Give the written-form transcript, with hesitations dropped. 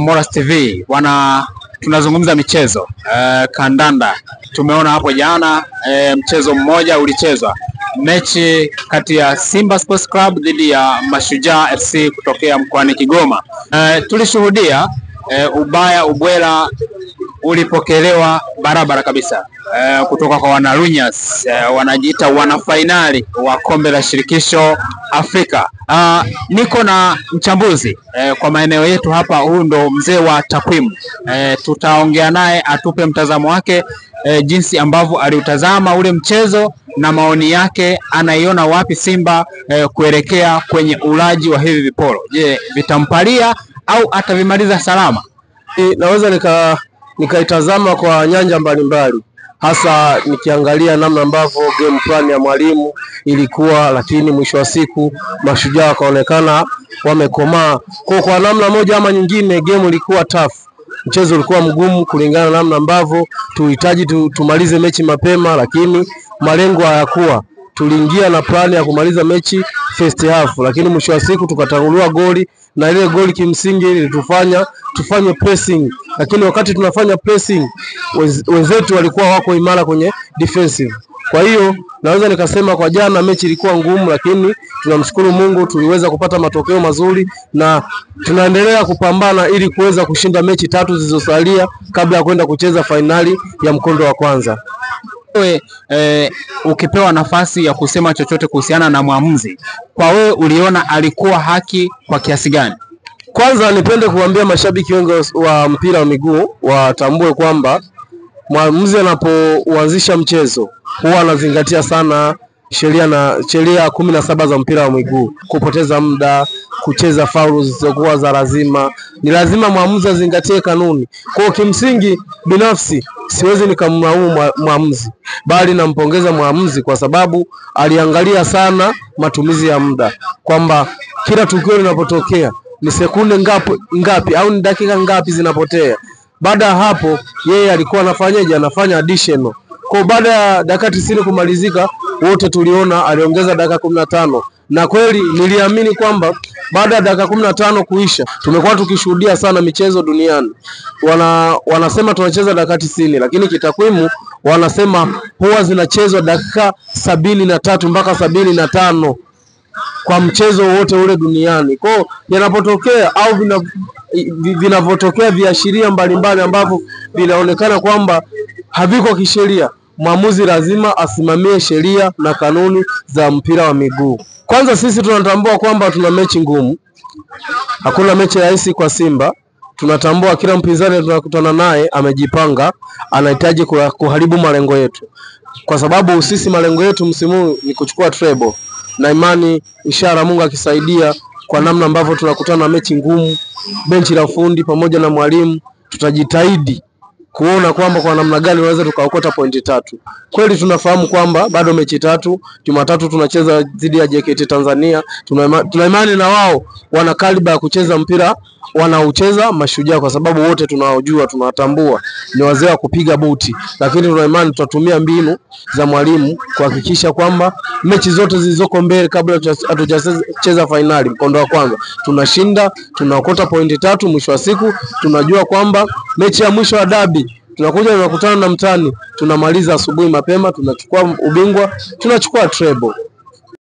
Morris TV wana tunazungumza michezo kandanda. Tumeona hapo jana mchezo mmoja ulichezwa, mechi kati ya Simba Sports Club dhidi ya Mashujaa FC kutokea mkoani Kigoma. Tulishuhudia ubaya ubwela ulipokelewa barabara kabisa kutoka kwa wanalunyas wanajiita wana fainali wa kombe la shirikisho Afrika. Niko na mchambuzi kwa maeneo yetu hapa, huyu ndo mzee wa takwimu. Tutaongea naye atupe mtazamo wake jinsi ambavyo aliutazama ule mchezo na maoni yake, anaiona wapi Simba kuelekea kwenye ulaji wa hivi viporo. Je, vitampalia au atavimaliza salama? Naweza nikaitazama kwa nyanja mbalimbali, hasa nikiangalia namna ambavyo game plan ya mwalimu ilikuwa, lakini mwisho wa siku Mashujaa wakaonekana wamekomaa. Kwa namna moja ama nyingine, game ilikuwa tough, mchezo ulikuwa mgumu kulingana na namna ambavyo tulihitaji tumalize mechi mapema, lakini malengo hayakuwa. Tuliingia na plani ya kumaliza mechi first half, lakini mwisho wa siku tukatanguliwa goli, na ile goli kimsingi ilitufanya tufanye pressing, lakini wakati tunafanya pressing wenzetu walikuwa wako imara kwenye defensive. Kwa hiyo naweza nikasema kwa jana mechi ilikuwa ngumu, lakini tunamshukuru Mungu tuliweza kupata matokeo mazuri na tunaendelea kupambana ili kuweza kushinda mechi tatu zilizosalia kabla ya kwenda kucheza fainali ya mkondo wa kwanza. Wewe ukipewa nafasi ya kusema chochote kuhusiana na mwamuzi, kwa wewe uliona alikuwa haki kwa kiasi gani? Kwanza nipende kuambia mashabiki wengi wa mpira wa miguu watambue kwamba mwamuzi anapouanzisha mchezo huwa anazingatia sana sheria na sheria 17 za mpira wa miguu. Kupoteza muda, kucheza faulu zisizokuwa za lazima, ni lazima mwamuzi azingatie kanuni. Kwa kimsingi, binafsi siwezi nikamlaumu mwamuzi, bali nampongeza mwamuzi kwa sababu aliangalia sana matumizi ya muda, kwamba kila tukio linapotokea ni sekunde ngapi au ni dakika ngapi zinapotea. Baada ya hapo yeye alikuwa anafanyaje? Anafanya additional. Kwa baada ya dakika 90 kumalizika, wote tuliona aliongeza dakika 15, na kweli niliamini kwamba baada ya dakika 15 kuisha, tumekuwa tukishuhudia sana michezo duniani wanasema tunacheza dakika 90, lakini kitakwimu wanasema huwa zinachezwa dakika 73 mpaka 75 kwa mchezo wote ule duniani. Kwa yanapotokea au vinavyotokea viashiria mbalimbali ambavyo vinaonekana kwamba haviko kisheria, mwamuzi lazima asimamie sheria na kanuni za mpira wa miguu. Kwanza sisi tunatambua kwamba tuna mechi ngumu, hakuna mechi rahisi kwa Simba. Tunatambua kila mpinzani tunakutana naye amejipanga, anahitaji kuharibu malengo yetu, kwa sababu sisi malengo yetu msimu huu ni kuchukua treble, na imani ishara Mungu akisaidia, kwa namna ambavyo tunakutana na mechi ngumu, benchi la ufundi pamoja na mwalimu tutajitahidi kuona kwamba kwa namna gani tunaweza tukaokota pointi tatu. Kweli tunafahamu kwamba bado mechi tatu, Jumatatu tunacheza dhidi ya JKT Tanzania. Tuna imani na wao wana kaliba ya kucheza mpira wanaocheza Mashujaa, kwa sababu wote tunaojua, tunawatambua ni wazee wa kupiga buti, lakini tuna imani tutatumia mbinu za mwalimu kuhakikisha kwamba mechi zote zilizoko mbele kabla hatujacheza fainali mkondo wa kwanza tunashinda, tunaokota pointi tatu. Mwisho wa siku tunajua kwamba mechi ya mwisho wa dabi tunakuja tunakutana na mtani, tunamaliza asubuhi mapema, tunachukua ubingwa, tunachukua treble.